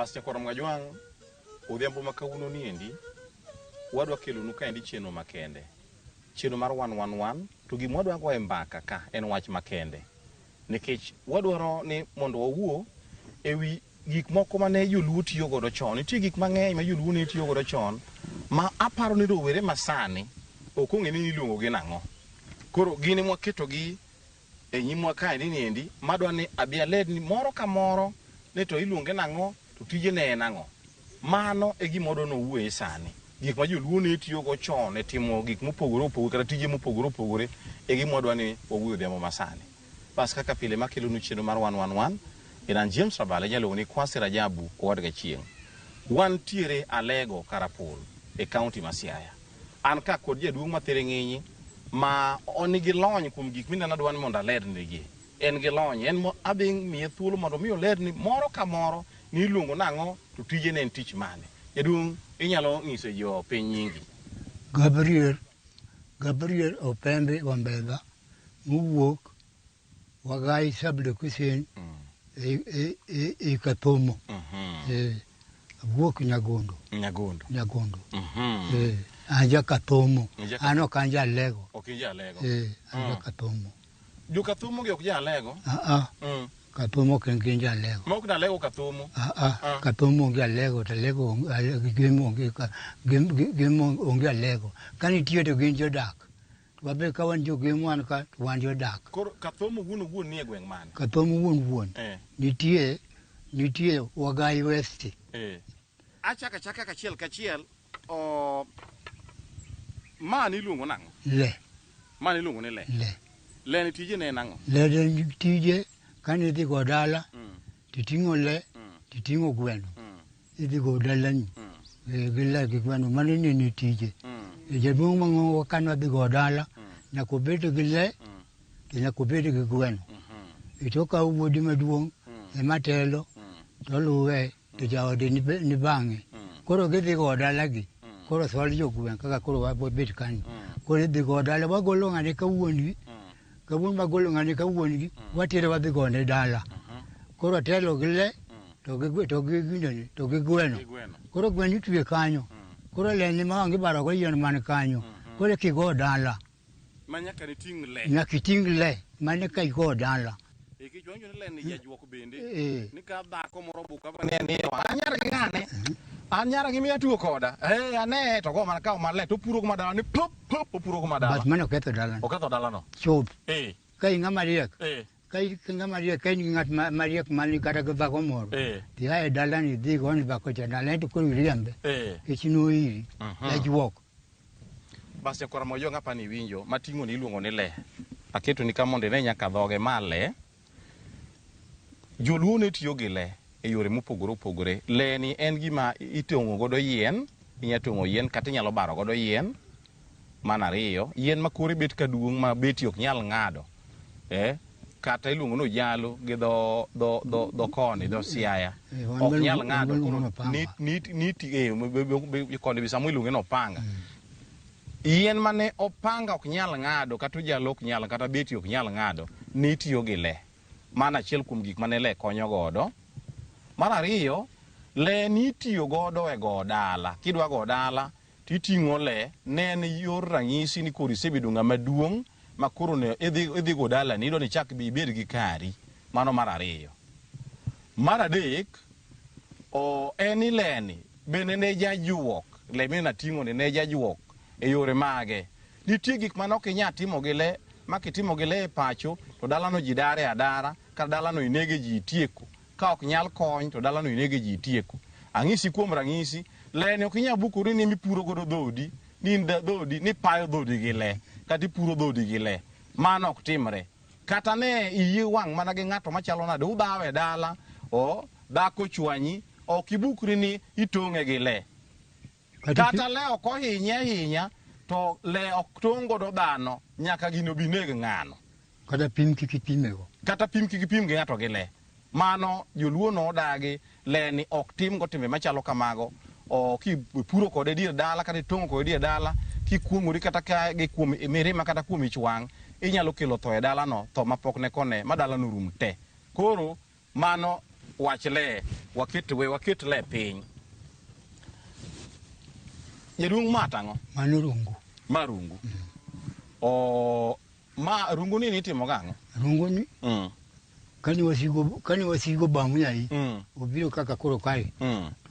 Bas nyakwar Mwajwang', odhiambo ma kawuono niendi, wadwa kelonu kaendi chenro makende. Chenro mar 111, to gima wadwa goye mbaka ka en wach makende. Nikech wadwaro ni mondo wawuo e wi gik moko mane joluo tiyo godo chon. Nitie gik mang'eny ma joluo ne tiyo godo chon ma aparo ni rowere masani ok ong'e ni iluongo gi nang'o. Koro gin ema waketogi e nyimwa kaendi niendi madwa ni abi alerni moro ka moro ni to iluonge nang'o to tije ne en ang'o. Mano e gima wadwa ni wawuoye sani. Gik ma joluo ne tiyogo chon e timo gik mopogore opogore kata tije mopogore opogore e gima wadwa ni wawuoye odhiambo masani. Bas kaka pile makelonu chenro mar 111 en an James Rabala inyalo luongo ni Kwasi Rajabu owad Gachieng'. Wantiere Alego Karapul e kaunti ma Siaya. An ka kod jaduong' ma thiring'inyi ma nigi lony kuom gik mineno adwa ni mondo alernigi. En gi lony, en mo adhi miye thuolo mondo mi olerni moro ka moro ni iluongo nang'o to tije ne en tich mane. Jaduong' inyalo nyiso jo piny nyingi? Gabriel, Gabriel Opembe Wambedha mowuok Wagai sub-location e Kathomo. Awuok Nyagondo. Nyagondo. Nyagondo. An ja Kathomo. An ok an ja Alego. Ok in ja Alego. An ja Kathomo. Jo Kathomo gi ok ja Alego? Kathomo ok gin ja Alego. Ma ok na Alego Kathomo? Kathomo onge Alego to Alego gin onge gin onge Alego. Ka nitie to gin jodak. Wabe ka wan jogem wan ka to wan jodak. Koro Kathomo wuon owuon nie gweng' mane? Kathomo wuon wuon. Nitie nitie Wagai West. Achako achaka kachiel kachiel o ma ni iluongo nang'o? Le. Ma ni iluongo ni le. Le. Le ni tije ne en ang'o? Le ne tije kane idhi go dala titing'o le titing'o gweno. Idhi go dalani gi le gi gweno mano ne ni tije. Jaduong' mang'ongo kane odhi go dala nyaka obed gi le to nyaka obed gi gweno. To okawo wuode maduong' ema telo to oluwe to jaode ni bang'e. Koro gidhi go dalagi. Koro sol jogweng' kaka koro wabet kani. Koro idhi go dala wagolo ng'ane ka wuon gi. Kawuono wagolo ng'ane ka wuon gi watere wadhi gone dala. Koro telo gi le to gi to gi ginene to gi gweno. Koro gweno itwe kanyo. Koro le ni ma ang' ibaro go yien man kanyo. Koro kigo dala. Ma nyaka niting' le. Nyaka iting' le mane ka igo dala. Nikech wanjo ni le ni jajuok bende. Ni ka dhako moro obuka ba ne ni an nyara gi ng'ane. An nyara gi miya tuo koda. Eh ane to go mana kawo mana le to opuro go madala ni pop pop opuro go madala. But mano oketho dalano. Oketho dalano. Chuth. Ka in ng'ama riek. Ka in ng'ama riek, ka in gi ng'at mariek man kata gi dhako moro. Ti a e dalani idhi go ni dhako cha dala to koro iriembe. Nikech noiri. Jajuok. Bas nyakwar Mojong apa ni iwinjo mating'o ni iluongo ni le. Aketo ni ka mondo ine nyaka dhoge ma le. Joluo ne tiyo gi le e yore mopogore opogore. Le ni en gima itong'o godo yien, inya tong'o yien kata inyalo baro godo yien. Mano ariyo, yien ma kore bet ka duong' ma beti ok nyal ng'ado. Kata iluongo ni ojalo gi dho dho dho dho koni dho Siaya. Ok nyal ng'ado koro ni ni ni koni be samoro iluonge ni opanga. Yien mane opanga ok nyal ng'ado kata ojalo ok nyal kata beti ok nyal ng'ado ne itiyo gi le. Mano achiel kuom gik mane le konyo godo. Mar ariyo, le nitiyo godo e go dala. Kidwa go dala titing'o le, ne en yor ranyisi ni koro isebedo ng'ama duong' ma koro ne idhi, idhi go dalani, idwa ni ichak ibed gi kari. Mano mar ariyo. Mar adek, o, en ni leni bende ne jajuok, le mineno ating'o ni ne jajuok e yore mage. Nitie gik mane ok inyal timo gi le, ma kitimo gi le e pacho to dalano ji dare adara, kata dalano inege ji itieko. Ka ok nyal kony to dalano inege ji itieko. Ang'isi kuom ranyisi, le ni ok inyal bukori ni mipuro godo dhoodi, ni in dhoodi, ni ipayo dhoodi gi le, kata ipuro dhoodi gi le. Mano ok timre. Kata ne iyi wang' mana gi ng'ato machalo nade, udhawo e dala, o, dhako ochwanyi, ok ibukri ni itong'e gi le. Kata le ok ohinye ahinya, to le ok tong' godo dhano, nyaka gino bi neg ng'ano. Kata pim kik ipimego. Kata pim kik ipim gi ng'ato gi le. Mano joluo nodagi le ni ok tim go timbe machalo kamago. O kipuro kode dier dala kata itong'o kode dier dala, kikuong'ori kata ka gi kuom mirima kata kuom ich wang', inyalo kelo tho e dalano, tho mapok ne kone, ma dalano rum te. Koro mano wach le, waket we waket le piny. Jaduong' ma tang'o? Mano rungu. Ma rungu. O ma rungu ni nitimo gang'o? Rungu ni kane wasigo bang'u nyai obiro kaka koro kae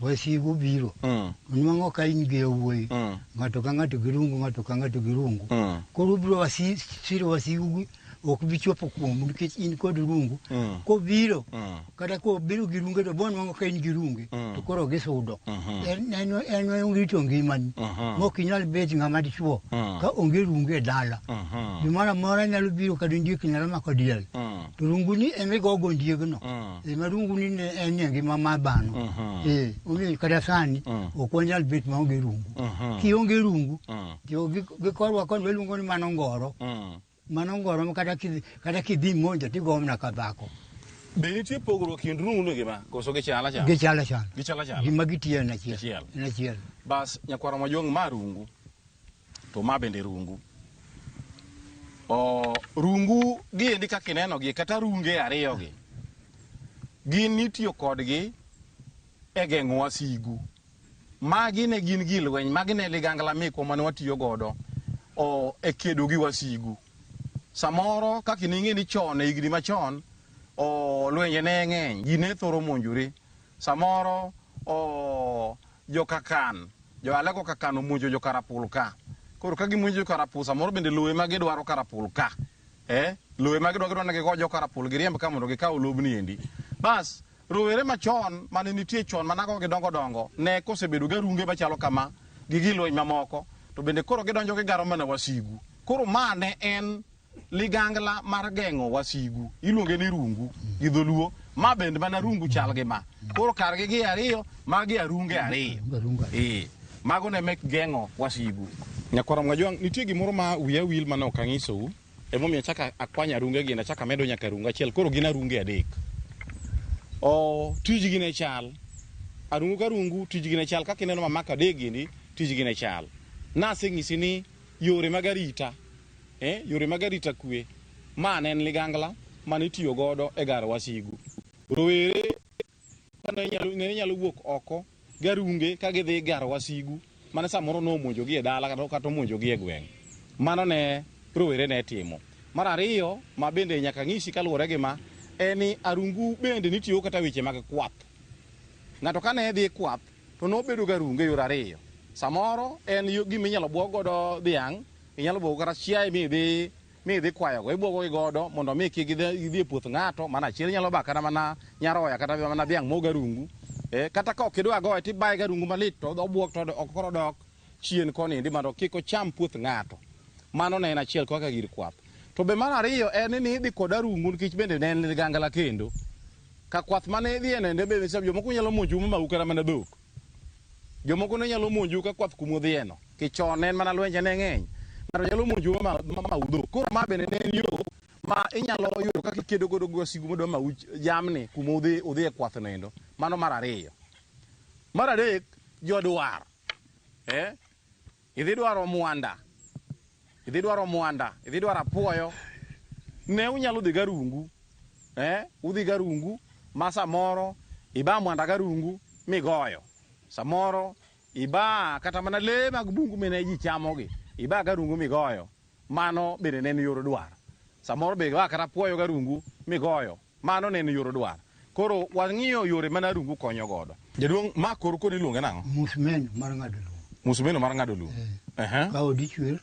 wasigo biro onwang'o ka in gi yawuoyi ng'ato ka ng'ato gi rungu, ng'ato ka ng'ato gi rungu. Koro obiro siro wasigu gi ok bi chopo kuomu nikech in kod rungu. Kobiro kata kobiro gi runge to bonwang'o ka in gi runge to koro gisudo. En rito ngimani mok inyal bet ng'ama dichuo ka onge rungu e dala. Gimoro amora nyalo biro kata ondiek nyalo mako diel. To rungu ni ema igogo ondiegno. Ema rungu ni ne en e ngima mar dhano. Omiyo kata sani ok wanyal bet maonge rungu. Kionge rungu to gi korwa koni waluongo ni mano ngoro. Mano ngoro ma kata kidhi monjo tigo mana ka dhako. Be nitie pogruok kind rungu gi ma koso gichal achala? Gichal achala. Gichal achala. Gima gitiyo en achiel. Achiel. En achiel. Bas nyakwaro majuong' ma rungu to ma bende rungu. O rungu giendi kaka ineno gi kata runge ariyo gi gin nitiyo kodgi e geng'o wasigu. Magi ne gin gi lweny, magi ne ligangla mekwa mane watiyo godo o e kedo gi wasigu. Samoro kaka ining'e ni chon e higni machon o lwenje ne ng'eny, ji ne thoro monjore. Samoro o jokakan, jo Alego kakan omonjo jo Karapul ka. Koro ka gimonjo jo Karapul, samoro bende lowe ma gidwaro Karapul ka. Lowe ma gidwaro ni gigo jo Karapul giriemb ka mondo gikaw lobni endi. Bas, rowere machon mane nitie chon manago gidongo dongo ne kosebedo gi runge machalo kama gi gi lweny mamoko to bende koro gidonjo gigaro mana wasigu. Koro ma ne en ligangla mar geng'o wasigu, iluonge ni rungu gi dholuo. Ma bende mana rungu chal gi ma. Koro kargi gi ariyo, magi arunge ariyo. Mago ne mek geng'o wasigu. Nyakwara Mwajwang', nitie gimoro ma wiya wil mane ok ang'isou. Emomiyo achako akwanyo arunge gi, achako amedo nyaka arunge achiel. Koro gin arunge adek. O tijgi ne chal. Arungu ka rungu tijgi ne chal. Kaka ineno mamako adek gini, tijgi ne chal. Naseng'isi ni yore mag arita, yore mag arita kwe, ma ne en ligangla mane itiyo godo e garo wasigu. Rowere ne nyalo wuok oko garunge ka gidhi garo wasigu mane samoro nomonjogi e dala kata omonjogi e gweng'. Mano ne rowere ne timo. Mar ariyo ma bende nyaka ng'isi kaluwore gi ma en ni arungu bende nitiyo kata weche mag kwath. Ng'ato ka ne dhi kwath to nobedo garunge yore ariyo. Samoro en gima inyalo bwog godo dhiang', inyalo bwogo kata chiaye mi idhi kwayogo, ibwogo gi godo mondo mi kik gidhi e puoth ng'ato. Mana achiel inyalo ba kata mana nyaroya kata mana dhiang' mo garungu. Kata ka ok idwa goye tibaye garungu malit to obwok to ok koro dok chien koni endi mondo kik ocham puoth ng'ato. Mano ne en achiel kaka gir kwath. To be mar ariyo en ni idhi kod arungu nikech bende ne en ligangla kendo. Ka kwath mane idhiye nende be jomoko nyalo monjou ma mau kata mana dhok. Jomoko ne nyalo monjou ka kwath kumudhiyeno. Kichon ne en mana lwenje ne ng'eny. Ng'ato nyalo monjou ma mau dhok. Koro ma bende ne en yo ma inyalo yudo kaka ikedo godo gi wasigu madwa mau jamni kuma udhi e kwath noendo. Mano mar ariyo. Mar adek, jodwar. Idhi dwaro mwanda. Idhi dwaro mwanda, idhi dwaro apuoyo. Ne unyalo dhi garungu. Udhi garungu ma samoro iba mwanda garungu migoyo. Samoro iba kata mana lee mag bungu mane ji chamogi, iba garungu migoyo. Mano bende ne en yor dwar. Samoro be iba kata apuoyo garungu migoyo. Mano ne en yor dwar. Koro wang'iyo yore mane arungu konyo godo. Jaduong' ma koro koro iluonge nang'o? Musmeno mar ng'ado lum. Musmeno mar ng'ado lum. Ka odi chwer,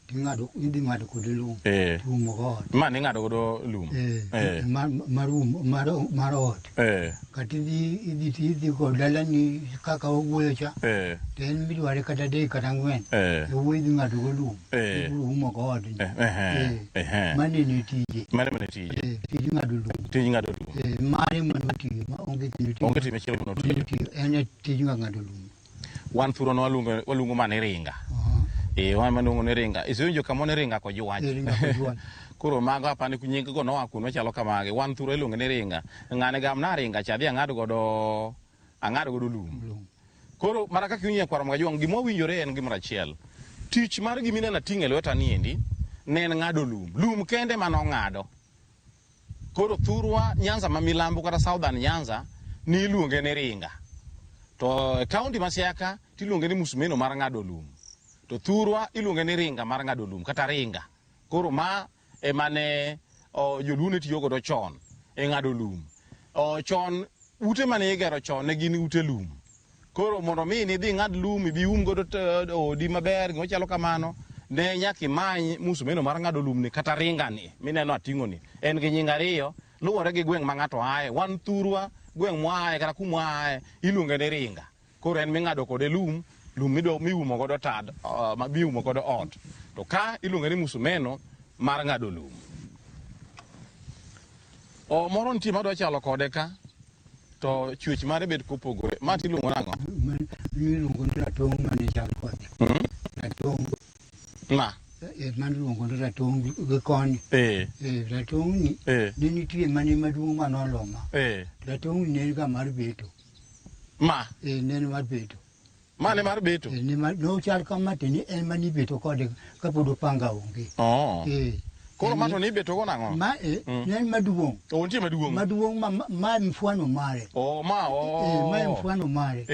ting'ado, idhi ng'ado kode lum. Tiumo go ot. Ma ning'ado godo lum. Mar ot. Kata idhi kod dalani kaka wawuoyo cha. To en midware kata adek kata ang'wen. Iwuoyo idhi ng'ado go lum. Ibiro umo go odni. Mano en tije. Mano ema ne tije. Tij ng'ado lum. Tij ng'ado lum. Mare manotiyo ma onge kendo tich. Onge tich machielo manotiyo. En e tij ng'ado lum. Wan thuro no waluongo mana ni ringa. Wan waluongo ni ringa. Isewinjo kama ni ringa kojwach. Ringa kojwach. Koro mago apani nying go noa kuno machalo kamagi. Wan thuro iluongo ni ringa. Ng'ane gamna ringa cha adhi ang'ad godo lum. Koro mana kaka iwinjo nyakwar Mwajwang', gima wawinjore en gimoro achiel. Tich mar gima ineno ating'o e lweta ni endi ne en ng'ado lum. Lum kende mane ong'ado. Koro thurwa Nyanza ma milambo kata Southern Nyanza ni iluonge ni ringa. To e kaunti ma Siaya ka tiluonge ni musmeno mar ng'ado lum. To thurwa iluonge ni ringa mar ng'ado lum kata ringa. Koro ma ema ne joluo ne tiyo godo chon e ng'ado lum. Chon ute mane igero chon ne gin ute lum. Koro mondo mi nidhi ing'ad lum ibi ium godo odi maber gima chalo kamano ne nyaka imany musmeno mar ng'ado lum ni kata ringa ni mineno ating'o ni. En gi nying ariyo luwore gi gweng' ma ng'ato aye. Wan thurwa gweng' mwaaye kata kumwaaye iluonge ni ringa. Koro en ming'ado kode lum, lum miumo godo tad, miumo godo ot. To ka iluonge ni musumeno mar ng'ado lum. O moro nitie madwa chalo kode ka to chwech mare bet kopogore. Ma tiluongo nang'o? Iluongo ni ratong' mane chal kode. Ratong'. Ma. Mano iluongo ni ratong' gi koni. Ratong' ni ne nitie mane maduong' manoloma. Ratong' ni ne en ga mar beto. Ma. Ne en mar beto. Ma ne mar beto? Ne mar, nochal kama to ni en mane ibeto kode kapod opanga onge. Koro ma to nibeto go nang'o? Ma, ne en maduong'. O, nitie maduong'. Maduong' ma mfwano mare. O, ma, o. Ma mfwano mare.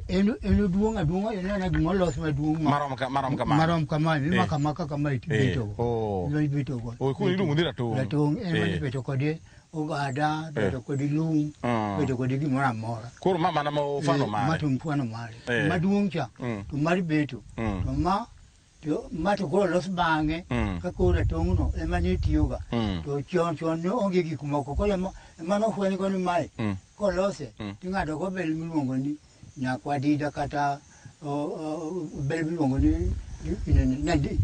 En oduong' aduong'a, en ana gima olos maduong' ma. Marom ka, marom kama. Marom kama, imako amaka kama ibeto go. Ibeto go. O, koro iluongo ni ratong'. Ratong', en mane ibeto kode ogada, beto kode lum, beto kode gimoro amora. Koro ma mana ma mfano mare. Ma to mfano mare. Maduong' cha, to mar beto. To ma, to ma to koro olos bang'e, ka koro ratong'no ema ne itiyoga. To chon chon ne onge gik moko, koro ema nofweny go ni mae, kolose, ting'ado go bel miluongo ni nyakwadida kata bel miluongo ni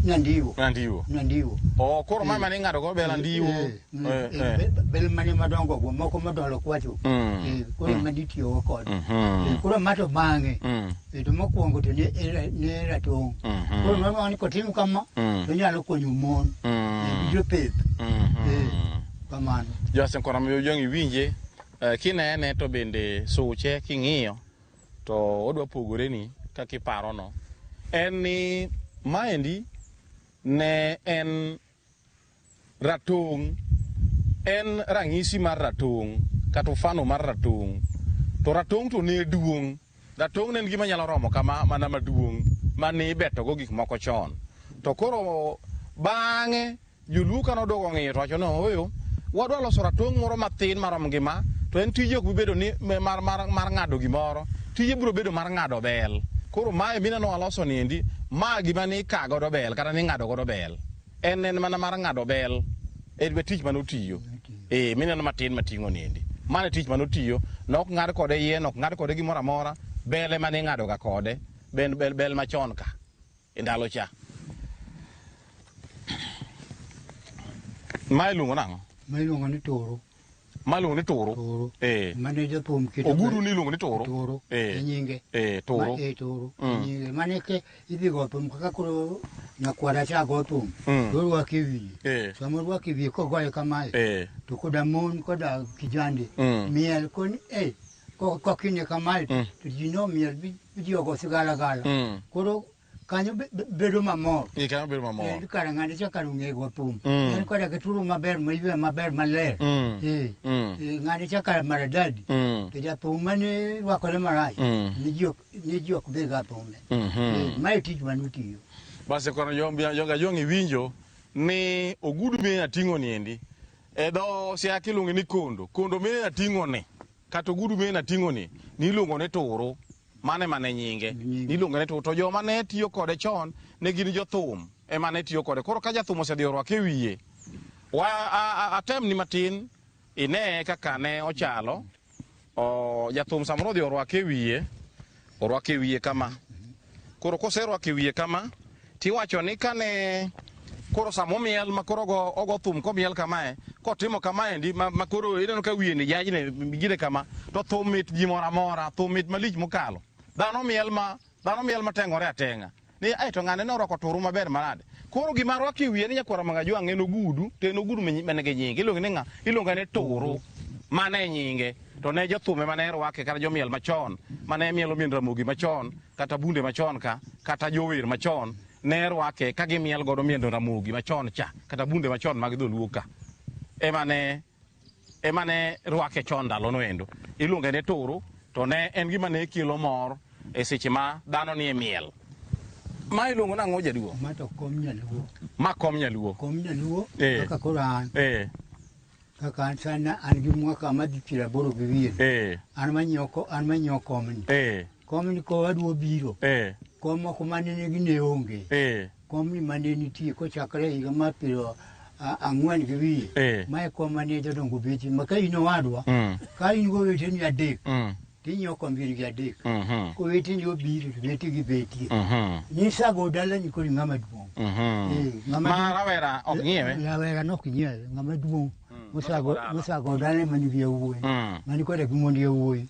nyandiwo. Nyandiwo. Nyandiwo. O, koro ma mane ing'ado go bel andiwo. Bel mane madongo go, moko madolo kwacho. Koro ema nitiyogo kode. Koro ma to bang'e. To mokwongo to ne ratong'. Koro nonwang'o ni kotim kama, to onyalo konyo mon. Gi jopith. Kamano. Jasenkora ma jong iwinje, kinene to bende suche king'iyo to odwa pogore ni kaka iparono. En ni maendi ne en ratong', en ranyisi mar ratong' kata mfano mar ratong'. To ratong' to ne duong'. Ratong' ne en gima nyalo romo kama mana maduong' mane ibeto go gik moko chon. To koro bang'e joluo ka noduogo ng'iyo to wacho ni ooyo, wadwa loso ratong' moro mathin marom gi ma, to en tije ok bi bedo ni mar ng'ado gimoro, tije biro bedo mar ng'ado bel. Koro mae mineno waloso niendi, ma gima ni ika godo bel kata ni ng'ado godo bel. En en mana mar ng'ado bel, en be tich mane otiyo. Mineno matin mating'o niendi. Mano e tich mane otiyo, ne ok ng'ad kode yien, ok ng'ad kode gimoro amora, bel ema ne ing'ado ga kode, bel, bel, bel machon ka, e ndalo cha. Ma iluongo nang'o? Ma iluongo ni toro. Ma iluongo ni toro. Toro. Mane jathum keto Ogudu ni iluongo ni toro. Toro. E nyinge. Toro. Ma, toro. E nyinge. Mane ke idhi go thum kaka koro nyakwara cha go thum. To orwake e wiye. Sama orwake e wiye kogoye kamae. To koda mon koda kijande. Miel koni, kokine kamae, to ji no miel bi ji ogo sigalagala. Koro kanyo bedo mamor. Kanyo bedo mamor. Kar ng'ane cha kar ong'e go thum. En koda gi turo maber, maywe maber maler. Ng'ane cha kar maridadi. To jathum mane rwakore marach, ne ji ok dhi ga thume. Mae tich mane otiyo. Basi kono joga jong iwinjo ni ogudu mine ating'o niendi. E dho Siaya iluonge ni kondo. Kondo mine ating'o ni, kata ogudu mine ating'o ni, niluongo ni turu. Mane mane nyinge. Niluongo ni turu. To joma ne tiyo kode chon ne gin jothum ema ne tiyo kode. Koro ka jathum osedhi orwake e wiye, atem ni matin ine kaka ne ochalo. Jathum samoro odhi orwake e wiye, orwake e wiye kama. Koro koserwake e wiye kama, tiwacho ni kane koro sama omiel ma koro ogo thum komiel kamae, kotimo kamaendi ma koro ineno ka wiye ni jajne gine kama, to thum mit ji moro amora, thum mit malich mokalo. Dhano miel ma, dhano miel mateng'ore ateng'a. Ni, ai, to ng'ane ne orwako turu maber manade. Koro gima rwako e wiye ni nyakwara Magajwang' en ogudu, to en ogudu man gi nyinge. Iluonge ni ng'a? Iluonge ni turu. Mano e nyinge. To ne jothum ema ne rwake, kata jomiel machon, mane mielo miend Ramogi machon, kata bunde machon ka, kata jower machon, ne rwake ka gimiel godo miend Ramogi machon cha, kata bunde machon mag dholuo ka. Ema ne ema ne rwake chon ndalono endo. Iluonge ni turu, to ne en gima ne kelo mor e seche ma dhano nie miel. Ma iluongo nang'o jaduong'? Ma to kom nyaluo. Ma kom nyaluo. Kom nyaluo kaka koro an. Kaka an sana an gi mwaka madhi 80 gi wiye. An manyiewo komni. Komni kowadwa obiro. Kom moko mane nigi ne onge. Komni mane nitie kochakore higa mar 40 gi wiye. Mae kom mane jodongo betie. Ma ka in owadwa, ka in goweteni 3, tinyiewo kom gin gi 3. Koweteni obiro to wetegi betie. Nyisago dalani koro ng'ama duong'. Ma rawera ok ng'iewe? Rawera nok nyiewe, ng'ama duong'. Mosago dalane manigi yawuoyi. Mani koda gi mond yawuoyi.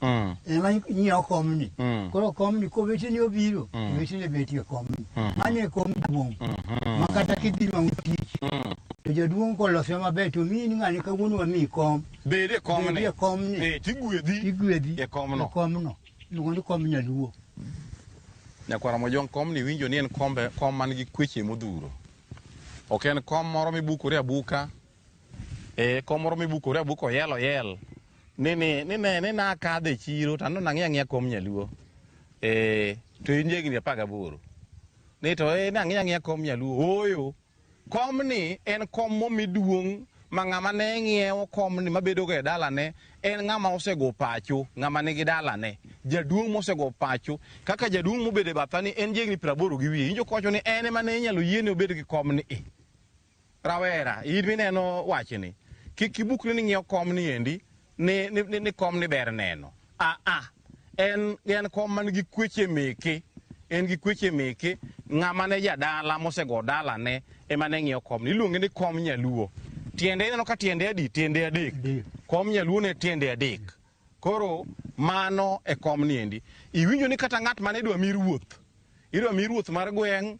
Ema nyiewo komni. Koro komni koweteni obiro, wetene betie komni. Mano e kom duong'. Ma kata kidhi nwang'o tich, to jaduong' kolose maber to miyi ni ng'ani kawuono wamiyi kom. Bed e komni. Bed e komni. Tigwedhi. Igwedhi. E komno. E komno. Iluongo ni kom nyaluo. Nyakwara Mojong, komni winjo ni en kom man gi kweche modhuro. Ok en kom moro mibukore abuka. Kom moro mibukore abuka oyel oyel. Ni nakadho e chiro to aneno nang'iyo ang'iya kom nyaluo. To in jahigni 18. Ni to nang'iyo ang'iya kom nyaluo. Ooyo. Komni en kom momi duong' ma ng'ama ne ng'iewo komni mabedogo e dalane en ng'ama osego pacho, ng'ama nigi dalane. Jaduong' mosego pacho, kaka jaduong' mobedo e batha ni en jahigni 80 gi wiye. Injo kowacho ni en ema ne inyalo yiene obed gi komni e. Rawera, in mineno wachni, kik ibukri ni ng'iewo komni endi, ni komni ber neno. En kom man gi kweche meke. En gi kweche meke, ng'ama ne jadala mosego dalane ema ne ng'iewo komni. Iluonge ni kom nyaluo. Tiende ineno ka tiende adi? Tiende 3. Kom nyaluo ne tiende 3. Koro mano e komni endi. Iwinjo ni kata ng'at mane idwa mi ruoth, idwa mi ruoth mar gweng',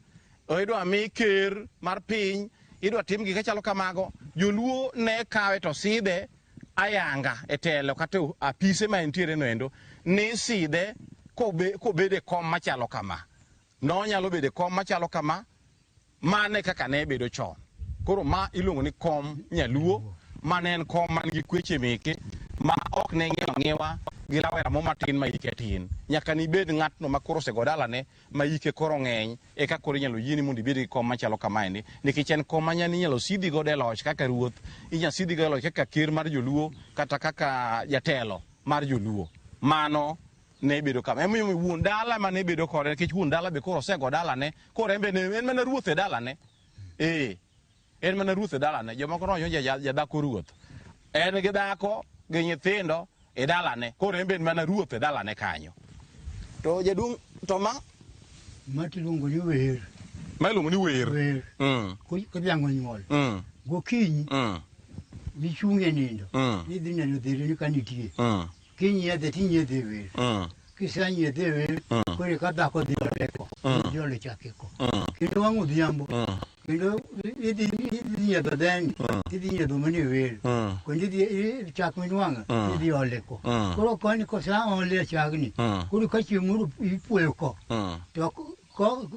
idwa mi ker mar piny, idwa tim gik machalo kamago, joluo ne kawe to sidhe ayanga e telo kata apise ma entiere no endo, ni sidhe kobedo e kom machalo kama. Nonyalo bedo e kom machalo kama, mane kaka ne bedo chon. Koro ma iluongo ni kom nyaluo, mane en kom man gi kweche meke, ma ok ne ng'iewo ang'iewa gi rawera mo matin ma hike tin. Nyaka nibed ng'atno ma koro osego dalane, ma hike koro ng'eny, eka koro inyalo yieni mondo ibed gi kom machalo kamaendi. Nikech en kom ma inyalo sidhi godo e loch kaka ruoth, inyalo sidhi godo e loch kaka ker mar joluo, kata kaka jatelo mar joluo. Mano ne bedo kama. Emomiyo wuon dala mane bedo kode, nikech wuon dala be koro osego dalane, koro en be en mana ruoth e dalane. En mana ruoth e dalane. Jomoko nowacho ni jadhako ruoth. En gi dhako gi nyithindo e dalane, koro en be en mana ruoth e dalane kanyo. To jaduong' to ma? Ma tiluongo ni wer. Ma iluongo ni wer. Wer. Kodhiang' onyuol. Gokinyi. Michung' e nindo. Idhi neno dhereni ka nitie. Kinyiedhe tinyiedhe wer. Kisenyiedhe wer, koro eka dhako dhi ole ko. Dhi ole chak ko. Kendo wang' odhiambo. Kendo idhi nyiedho dheni, idhi nyiedho mana e wer. Kendo idhi chak minwang'o, idhi ole ko. Koro koni kosa ole chagni, koro ka chieng' moro ipuoyo ko, to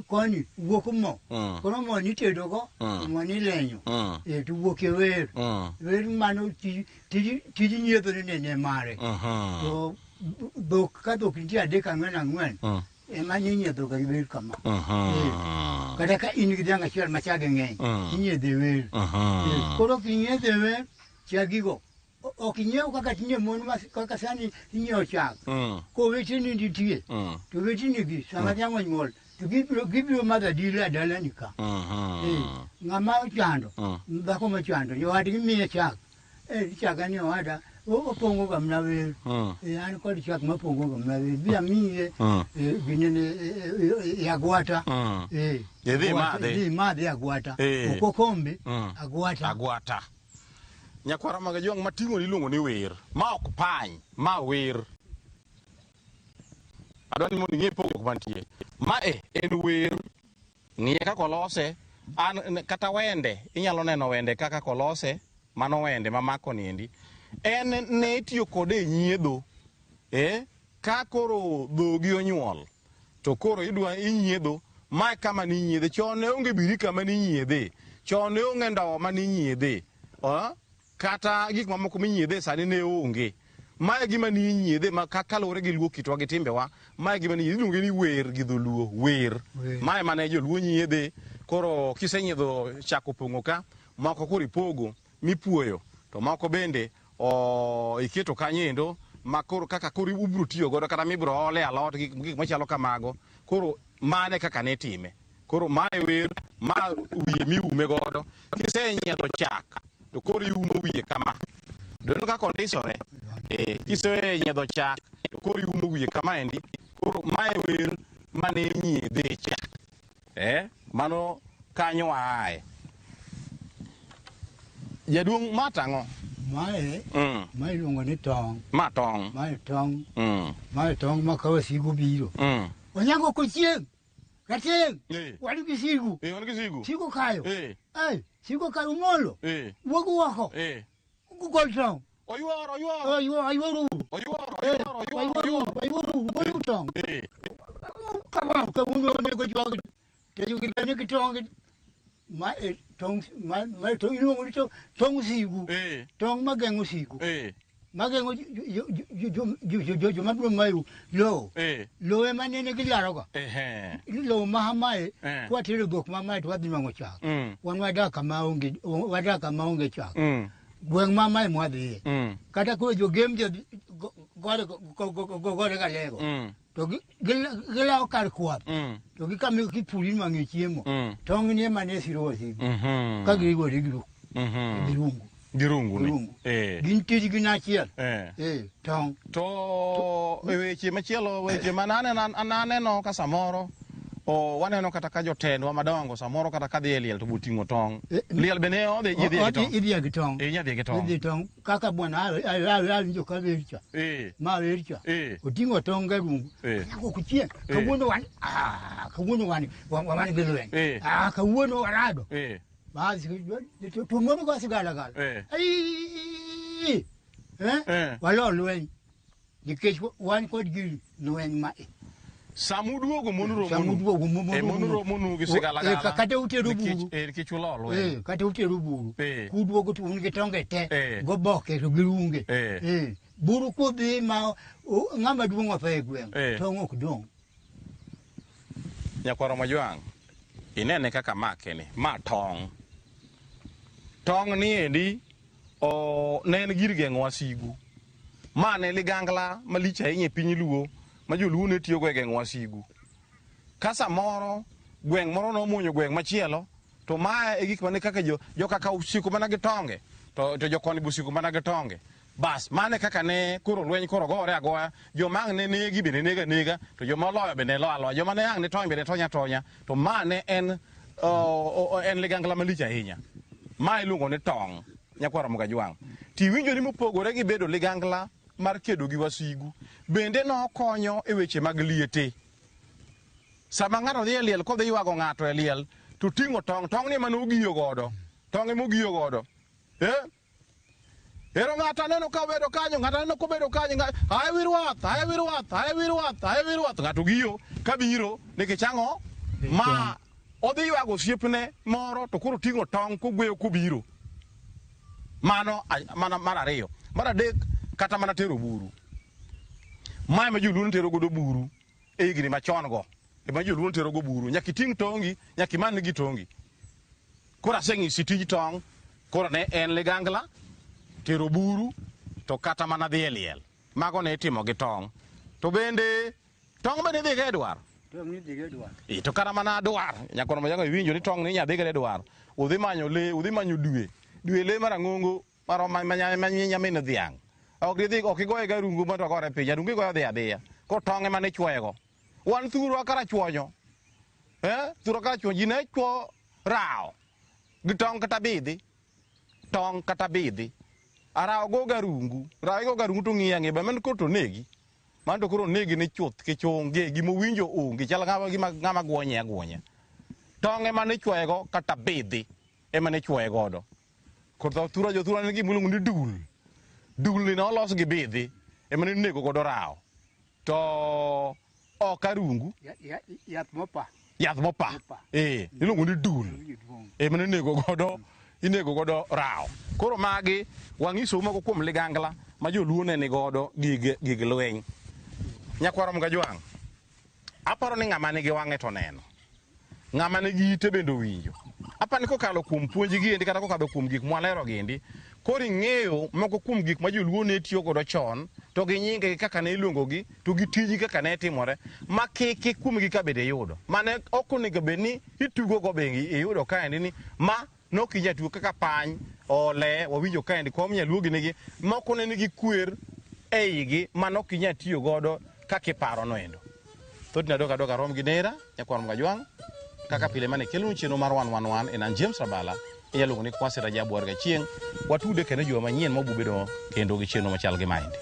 koni wuok mo. Koro mo nitedo go, mo nilenyo. To wuok e wer. Wer mano tij nyiedho ni ne mare. To dhok ka dhok nitie 3 4 4, ema ninyiedho ga gi wer kama. Kata ka in gi dhiang' achiel ma chage ng'eny, inyiedhe wer. Koro kinyiedhe wer, chagigo ok inyiew kaka tinde mon kaka sani inyiewo chak. Koweteni nitie, to wetenigi sama dhiang' onyuol, to gibiro madho adila e dalani ka. Ng'ama ochando, dhako mochando, jowadgi miye chak. Chaka ni owada, opong'o ga mana wer. An kod chak mapong'o ga mana wer. Bi amiye ginene agwata. Idhi madhe. Idhi madhe agwata. Ok okombe, agwata. Agwata. Nyakwara mag Jwang' mating'o iluongo ni wer. Ma ok pany, ma wer. Adwa ni mondo ing'e pogruok mantie. Ma en wer. Ng'iye kaka olose. An kata wende, inyalo neno wende kaka kolose. Mano wende mamako niendi. En ne itiyo kode e nyiedho. Ka koro dhogi onyuol, to koro idwa inyiedho, ma kama ninyiedhe. Chon ne onge birika ma ninyiedhe. Chon ne onge ndowo ma ninyiedhe. Kata gik mamoko minyiedhe sani ne onge. Mae gima ni nyiedhe ma kaluwore gi luo kitwa gi timbewa. Mae gima ni iluonge ni wer gi dholuo, wer. Mae mane joluo nyiedhe. Koro kisenyiedho chak opong'o ka, moko koro ipogo mipuoyo, to moko bende o iketo kanyo endo ma koro kaka koro ubro tiyo godo kata mibro ole alot gik gik machalo kamago. Koro mane kaka ne time. Koro mae wer, ma wiye miume godo. Kisenyiedho chak, to koro iumo wiye kama. Doneno kaka ondisore? Eh, kisenyiedho chak, to koro iumo wiye kama endi. Koro mae wer mane nyiedhe chak. Eh, mano kanyo waaye. Jaduong' ma tang'o? Mae mae iluongo ni tong'. Ma tong'. Mae tong'. Mae tong' ma ka wasigu biro. Onyango kochieng'. Rateng'. Wan gi sigu. Wan gi sigu. Sigu kayo. Ai, sigu kayo molo. Wuog oko. Gol tong'. Oyuoro, oyuoro. Oyuoro, oyuoro. Oyuoro, oyuoro, oyuoro. Oyuoro, oyuoro tong'. Kama kawuono onego jogi. To jogi bende gi tong'. Ma e tong' ma tong' iluongo ni tong' sigu. Tong' mageng'o sigu. Mageng'o joma biro mayo lowo. Lowo ema nene gilaroga. Lowo ma mae kwatero dhok ma mae to wadhi nwang'o chak. Wan wadak kama onge wadak kama onge chak. Gweng' ma mae mwadhiye. Kata koro jogem jo gore gore galego. To gilawo kar kwath. To gi kama kipuri nwang'e chiemo. Tong' ni ema ne siro wasigu. Ka girigore gi rungu. Girungu ni. Gin tijgi achiel. Tong'. To e weche machielo, weche ma naneno ka samoro waneno kata ka jotendwa madongo samoro kata ka dhi e liel to boting'o tong'. Liel be ne odhi idhi gi tong'. Idhi gi tong'. Inya dhi gi tong'. Idhi tong' kaka bwana awinjo ka wer cha. Ma wer cha. Oting'o tong' ga rungu. Nyako kuchieng'. Kawuono wan kawuono wan wan gi lweny. Kawuono warado. Basi to mondo go sigala gala. Ai. Walo lweny. Nikech wan kod gi lweny ma. Samuduogo mon romo. Mon romo gi sigala gala. Kata utero buru. Nikech ulo lweny. Kata utero buru. Kuduogo to un gi tonge te. Goboke to gi runge. Buru kodhi ma ng'ama duong' otho e gweng'. Tong' ok dong'. Nyakwaro Majwang', inene kaka make ni, ma tong'. Tong' ni endi ne en gir geng'o wasigu. Ma ne ligangla malich ahinya e piny Luo ma joluo ne tiyogo e geng'o wasigu. Ka samoro gweng' moro nomuonyo gweng' machielo, to mae e gik mane kaka jokaka osiko mana gi tonge, to jokoni be osiko mana gi tonge. Bas, mane kaka ne koro lweny koro gore agoya, joma ang' ne negi bende nega nega, to joma oloyo bende lo aloya, joma ne ang' ne tony bende tony atonya. To ma ne en ligangla malich ahinya. Ma iluongo ni tong', nyakwar Ramogi Ajwang'. Tiwinjo ni mopogore gi bedo ligangla mar kedo gi wasigu, bende nokonyo e weche mag liete. Sama ng'ato dhi e liel kodhi ywago ng'ato e liel, to ting'o tong', tong' ni ema nogiyo godo. Tong' ema ogiyo godo. Ero ng'ato aneno ka obedo kanyo, ng'ato aneno kobedo kanyo, ae wi rwath, ae wi rwath, ae wi rwath, ae wi rwath. Ng'ato giyo kabiro, nikech ang'o? Ma odhi ywago osiepne moro to koro ting'o tong' kogweyo kobiro. Mano mana mar ariyo. Mar adek, kata mana tero buru. Ma ema joluo ne tero godo buru e higni machon go. Ema joluo ne tero go buru. Nyaka iting' tongi, nyaka iman gi tongi. Koro aseng'isi tij tong', koro ne en ligangla, tero buru, to kata mana dhi e liel. Mago ne itimo gi tong'. To bende, tong' bende idhi go e dwar. Tong' idhi go e dwar. To kata mana dwar, nyakwar Majanga iwinjo ni tong' ni inya dhi go e dwar. Udhi manyo le, udhi manyo dwe. Dwe le mar ang'ongo, nyamin dhiang'. Ok idhi, ok igoye ga rungu mondo ogore piny. Rungu igoyo dhi adhiya. Koro tong' ema ne ichwoye go. Wan thurwa karachuonyo. Thurwa karachuonyo, ji ne chwo rawo gi tong' kata bidhi. Tong' kata bidhi. Arawo go ga rungu. Rawo igo ga rungu to ng'iyo ang'iya, mano koro to negi. Mano to koro negi ni chuth kech onge, gima owinjo onge, chal gima ng'ama gwonye agwonya. Tong' ema ne ichwoye go kata bidhi ema ne ichwoye godo. Koro thura jothura ne gima iluongo ni dul. Dul ni ne olos gi bidhi ema ne inego godo rawo. To ok arungu. Yath mopa. Yath mopa. Iluongo ni dul. Ema ne inego godo. Inego godo rawo. Koro magi wang'isou moko kuom ligangla ma joluo ne nigodo gig, gig lweny. Nyakwar Mgajwang', aparo ni ng'ama nigi wang'e to neno. Ng'ama nigi ite bende owinjo. Aparo ni kokalo kuom puonj gi endi kata kokadho kuom gik mwalero gi endi, koro ing'eyo moko kuom gik ma joluo ne tiyo godo chon to gi nyingegi kaka ne iluongogi to gi tijgi kaka ne timore ma kiki kuomgi ka bende iyudo. Mane ok onego bed ni itugo go be iyudo kaendi ni ma nok inyal tugo kaka pany, ole, wawinjo kaendi kom nyaluo gi nigi moko ne nigi kwer e igi ma nok inyal tiyo godo kaka iparo no endo. Thothne adok adoka rom gi nera, nyakwar Mgajwang', kaka pile mane kelonu chenro mar 111 en an James Rabala, inyalo luongo ni Kwasi Rajabu Warga Chieng'. Watude kendo juma manyien mwabubedo kendo gi chenro machal gi maendi.